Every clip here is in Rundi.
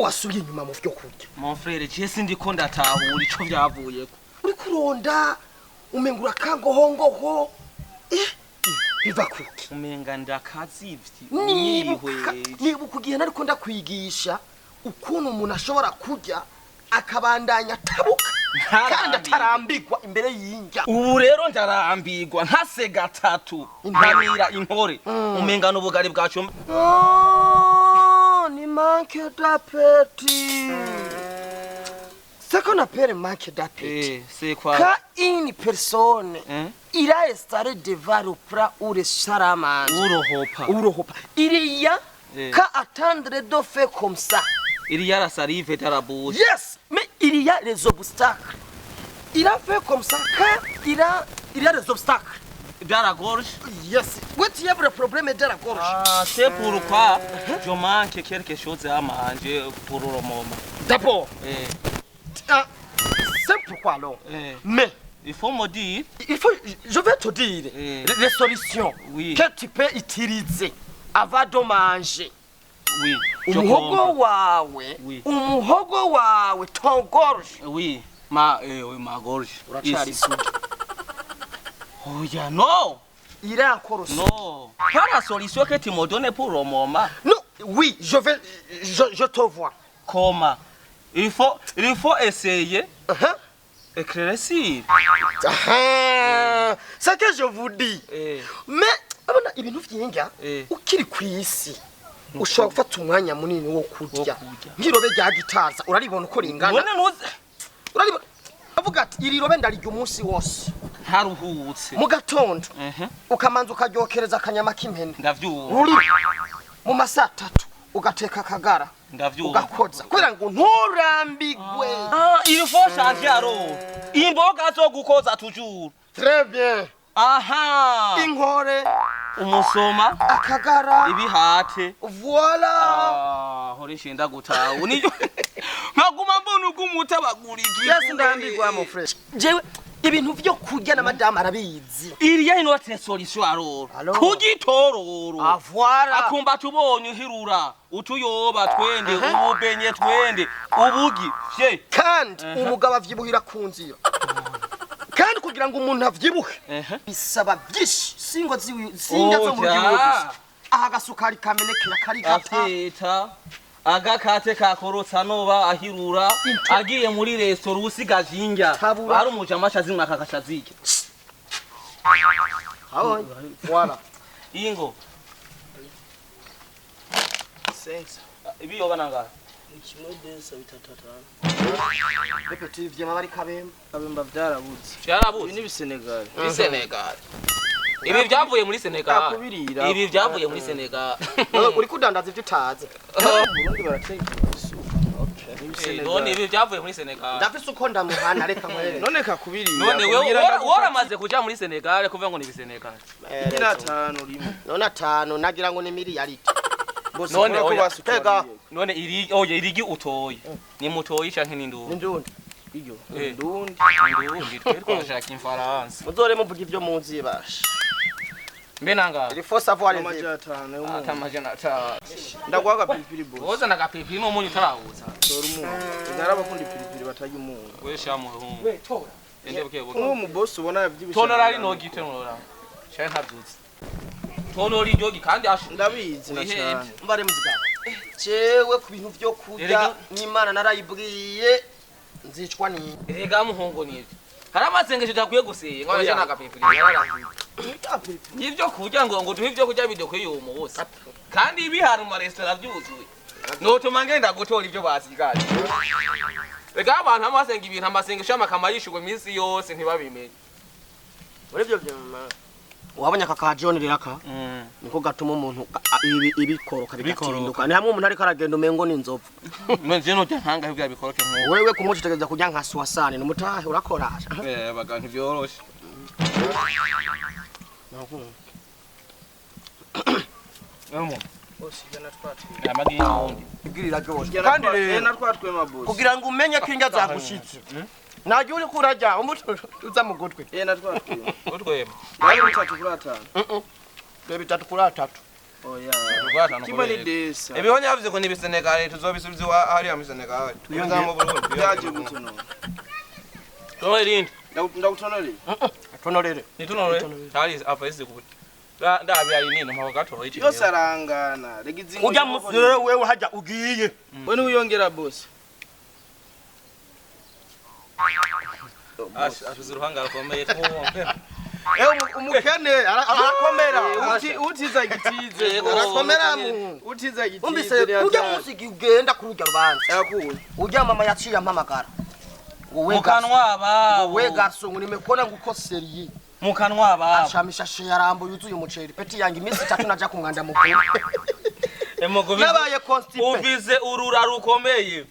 Wasubiye inyuma mu vyo kurya. Mon frère, je sindiko ndatahura ico vyavuyeko. Uri kuronda, umenga urakangohongoho, biva kuki? Umenga ndakazivye. Nibuka Unyihweje. Nibuka igihe nariko ndakwigisha ukuntu umuntu ashobora kurya akabandanya atabuka kandi atarambigwa imbere y'indya. Ubu rero ndarambirwa nkase gatatu nkamira intore, umenga n'ubugari bwacu. Oh, ni manque d'appétit. Ce qu'on appelle manque d'appétit. Eh, c'est quoi? Quand une personne Hein? il a installé devant le plat ou le salle à manger, Urohopa. ou le repas, il y a qu'à attendre de faire comme ça. Il y a la salive dans la bouche. Yes, mais il y a les obstacles. Il a fait comme ça quand il y a des obstacles. Dans la gorge. Yes. When tu as le problème de la gorge. Ah, c'est pourquoi je manque quelque chose à manger pour le moment. D'abord, Eh, ah, c'est pourquoi alors. Mais il faut me dire. Il faut, je vais te dire les solutions que tu peux utiliser avant de manger. Oui, je Umuhogo comprends. wawe, umuhogo wawe, ton gorge. Oui, ma, oui, ma gorge. Uracyari Ici. isugi. Oh, yeah, non. Il est encore isugi. Non. Pas la solution que tu me donnes pour le moment. Non, oui, je vais, je te vois. Comment? Il faut essayer. Éclaircir. Ah, c'est que je vous dis. Mais abona ibintu vy'indya ukiri ku isi ushobora gufata umwanya munini wo kurya. Wo kurya. Nk'irobe rya gitaza, uraribona uko ringana? None ntuzi. Uraribona, avuga ati: "Iri robe ndarirya umunsi wose." Ntaruhutse. Mu gatondo ukamanza ukaryokereza akanyama k'impene. Ndavyumva. Ruri mu masaa 3 ugateka akagara. Ndavyumva. Ugakoza kugira ngo nturambigwe. Ah, il faut changer alors. Imboga zo gukoza toujours. Très bien. Aha. Inkore. Umusoma. Akagara. Ibihate. Voilà. Ah, horishe ndagutawe. Niyo. Nkaguma mbona ugumutabagurika. Yes, ndambigwa, mon frère. Jewe ibintu vyo kurya na madamu arabizi. Il y a une autre solution alors. Alors? Kugitororo. Ah, voilà. Akumba tubonye uhirura utuyoba twende, ububenye twende, ubugi fye. Kandi umugabo avyibuhira ku nzira, kandi kugira ngo umuntu avyibuhe bisaba byinshi, singo ziwi singa zo mu Oja. gihugu gusa. Aha agasukari kamenekera karigata. Afyeta agakate kakorotsa noba ahirura agiye muri resitora usigaje indya. Tabura. Ari umujama ashazimwa akakashazirya. Aho voilà. Ingo. Sensa. Ibiyoba nangahe? Ni kimwe desa bitatu atanu. Répétitive vyama bari kabemba. Kabemba vyarabuze. Vyarabuze. Ibi ni Senegal. Muri Senegal, ibi byavuye muri Senegal. Akubirira. Ibi byavuye muri Senegal. Uri kudandaza ivyo utazi. Burundi barateka isuka. Eh, none ibi byavuye muri Senegal. Ndafise uko ndamuhana, reka nkwereke. None kakubirira. None wewe waramaze kuja muri Senegal kuvuga ngo ni Senegal? Ni atanu rimwe. None atanu nagira ngo ni miliyaridi. Bose None ko oya. basuka. None iri oya irigi utoye ni mutoyi canke ni ndundi? Ndundi. Iyo. Eh. Ndundi. Ndundi, twe twashaka imfaransa. Muzore muvuga ivyo muzi basha. Mbe nanga. Il faut savoir les Amajana atanu y'umuntu. Ata 500. Ndaguha agapiripiri, boss. Woza nagapipiri n'umunyu utarawuza. Tora umunyu. Hari abakunda ipiripiri batarya umunyu. We shamuhungu. We tora. Ende buke buke. Nk'uwo mu boss ubona yavyibushe. Tonora ari nogi tonora. Cyane ntabyutse. Tonora iryogi kandi ashu. Ndabizi na Wihebye. cyane. Mbare muzigaba. Jewe ku bintu vyo kurya Erega- n'Imana narayibwiye nzicwa ni. Erega muhungu nivyo. Hari amasengesho udakwiye gusenga ngo Oya. nagapipiri. Nivyo kurya ngo duhe ivyo kurya bidakwiye uwo munsi. Kandi ibihari mu maresitora byuzuye. Notuma ngenda gutora ivyo basigaje. Rega abantu amasenga ibintu amasengesho y'amakama yishurwa iminsi yose ntibabimenye. Muri ivyo vyuma. Wabonye aka ka John rero aka niko gatuma umuntu ibikoroka bigatinduka. Ni hamwe umuntu ariko aragenda umengo ni inzovu. None je nojya ntangahe bya bikoroke nk'uko. Wewe ku munsi utegereza kurya nka suwasani numutahe urakorasha. Eh, baga ntivyoroshe. Emo. Boss ijana twatwe. Amagi y'indundi. Ibwirira ryose. Kandi rero na twatwema, boss. Kugira ngo umenye ko indya zagushitse. Ntajya uri kurarya umuti uza mu gutwi. Eh, na twatwema. Utwema. Bari bitatu kuri atanu. Be bitatu kuri atatu. Oya. Rwatanu Kimwe ni kubera. desa. Ibihonya yavuze ko ni ibisenegale tuzobisubiza hariya mu Senegal. Tuza mu Burundi. Byaje gute none? Tonore irindi. Ndagutonoreye. Tonorere. Nitonore. Tari apa isi kuti. Ndabi ari nino mpaka gatoro ichi. Yose arangana. Rega izi Ujya musi rero wewe hajya ugiye. We niwe uyongera boss. Ashize uruhanga rukomeye twumve. Umukene arakomera. Utiza gitize. Arakomera mu. Utiza gitize. Umbise ujya munsi ugenda kuri urya rubanza. Yakuye. Ujya mama yaciye ampamagara. Wowe Mukanwa babo. Wowe garçon ngo nimekuona nguko seriye. Mukanwa babo. Acamisha yarambo yuzuye umuceri. Peti yange iminsi itatu naja ku mwanda mukuru. Nabaye constipé. Uvize urura rukomeye.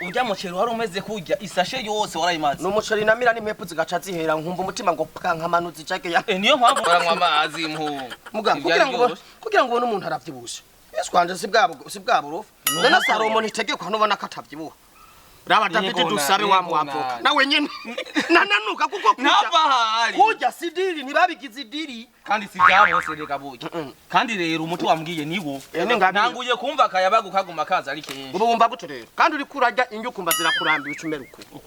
Urya muceri wari umeze kurya isashe yose warayimaze. Numuceri namira n'impepu zigaca zihera nkumva umutima ngo pka nkamanuza ijage ya. Niyo mpamvu baranywa amazi mpu. Muga kugira ngo ubone umuntu aravyibushe. Yesu kwanje si bwabo rufu. None Salomo ntitegekwa nubona ko atavyibuha. Raba David dusabe wa mwavoka. Nawe nyene nananuka kuko kurya. Kurya si diri ntibabigize idiri. Kandi si byabo reka burya. Kandi rero umuti wambwiye niwo. Ntanguye kumva akayabagu kaguma kaza ari kenshi. Ubu wumva gute rero? Kandi uri kurarya indyo ukumva zirakurambiye ucumera uku.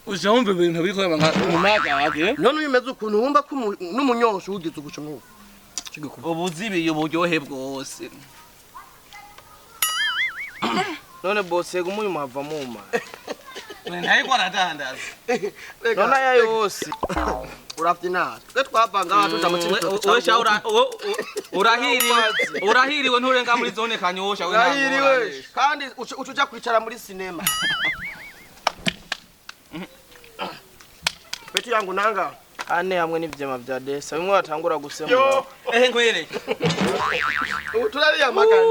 Uje wumva ibintu bikorwa nka umagage. None uyimeze ukuntu wumva ko n'umunyosho ugize ugucumura. Ubuzibiye uburyohe bwose. None boss yego umunyu muhava muma. Ntayiko aradandaza. None aya yose. Uravye nabi. Twe twavanga tuja mu cibitoke. Wewe shaura urahiriwe. Urahiriwe nturenga muri zone Kanyosha we. Urahiriwe. Kandi ucuja kwicara muri cinema. Peti yangu nanga. Ane hamwe n'ivyema vya desa bimwe batangura gusemura. Ehe nkwereke. Ubu turariya magana.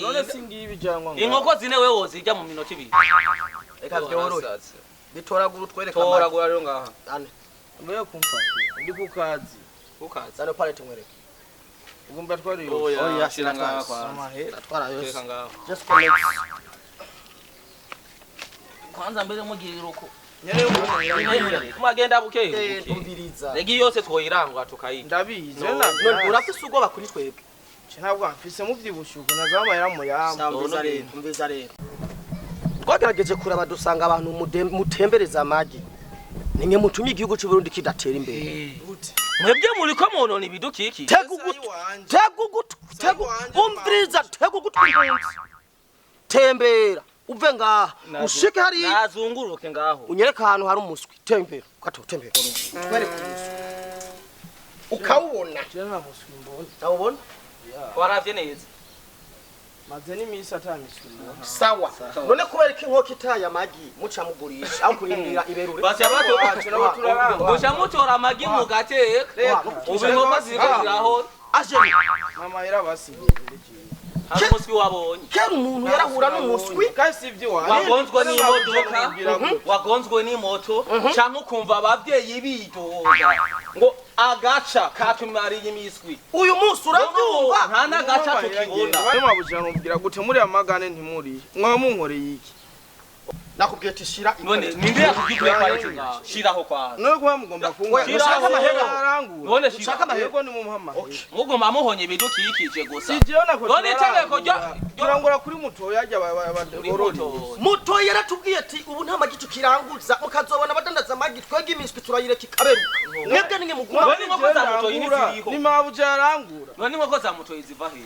None singibi cyangwa ngo. Inkoko zine wewe wozirya mu minota ibiri. Reka byorohe. Bitoragura utwereka amagi. Toragura rero ngaha. Ane. Mwe kumfata. Ndi kukazi. Kukazi. Zano palette nkwereke. Ugomba twari yo. Oya shira ngaha kwa. Amahera. Twara yose. Ngaha. Just connect. Kwanza mbere mugirira uko. Nyene umuntu Kumagenda buke. Umviriza. Regi yose twoyirangwa tukayiga. Ndabizi. None urafise ubwoba kuri twebwe. Ntabwo mfise muvyibushe uko nazamahera mu yamba. Umviza rero, umviza rero. Twagerageje kuraba dusanga abantu mutembereza amagi. Nimwe mutumye igihugu cy'u Burundi kidatera imbere. Mwebwe muri ko monona ibidukiki. Tega umviriza, tega ugutwi impunzi. Tembera, uve ngaha, ushike hariya. Nazunguruke ngaho. Unyereke ahantu hari umuswi. Tembera, gato tembera. Twereke umuswi. Ukawubona. Je nta muswi mbona. Awubona? Waravye neza. Maze n'imisi atamiswi mbona. Sawa. None kubera ko inkoko itaye amagi muca mugurisha aho kurindira iberure. Basya bato muca mutora amagi mugateka. Ubu inkoko ziriko ziraho. Aje Mama era basigiye. Hari umuswi wabonye. Kera umuntu yarahura n'umuswi. Kandi si ivyo wanje. Wagonzwe n'imodoka, wagonzwe n'imoto, canke ukumva abavyeyi bidoga ngo agaca katumariye imiswi. Uyu munsi uravyumva? Nta n'agaca tukibona. Mwabuja mubwira gute muri amagane ntimuri. Mwaba munkoreye iki? Nakubwiye ati shira. None ninde yakubwiye ko ngaho? Shiraho kwanza. None kuba mugomba kunga. Shiraho amahera. Arangura. None shira amahera. Yego ni mumuha amahera. Mugomba muhonye ibidukikije gusa. Si jewe nako. None itegeko ryo turangura kuri muto yajya borori. Muto yaratubwiye ati ubu nta magi tukiranguza mukazobona abadandaza amagi twege imiswi turayireka ikaberuka. Mwebwe nimwe muguma. None inkoko za muto ziriho. Ni mabuja arangura. None inkoko za muto ziva hehe?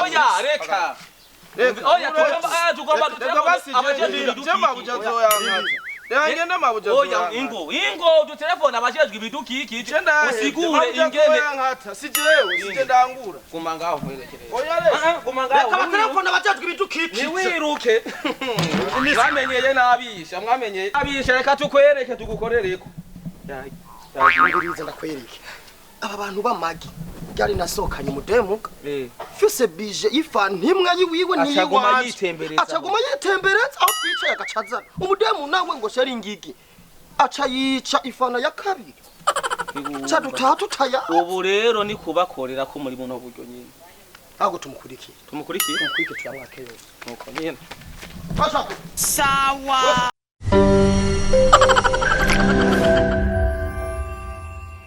Oya reka. Oya tugomba abajejwe ibidukikije. Oya ingo ingo dutelefone abajejwe ibidukikije usigure ingene si jewe sije ndangura. Guma ngaho nkwerekerere. Oya reka. Guma ngaho. Reka abatelefone abajejwe ibidukikije. Niwiruke. Mwamenyeye nabisha mwamenyeye. Abisha reka tukwereke tugukorereko. Ngiriza ndakwereke. Aba bantu b'amagi ryari nasokanye umudemuka. Fise bije ifanta imwe yiwiwe ni Acaguma yitembereza. Acaguma yitembereza aho twicaye agacazana. Umudemu nawe ngo sheri ngigi. Aca yica ifana ya kabiri. Ca dutaha tutaya. Ubu rero ni kubakorera ko muri buno buryo nyine. Ahubwo tumukurikire. Tumukurikire? Tumukurikire tuyamwake yose. Nuko nyine. Sawa.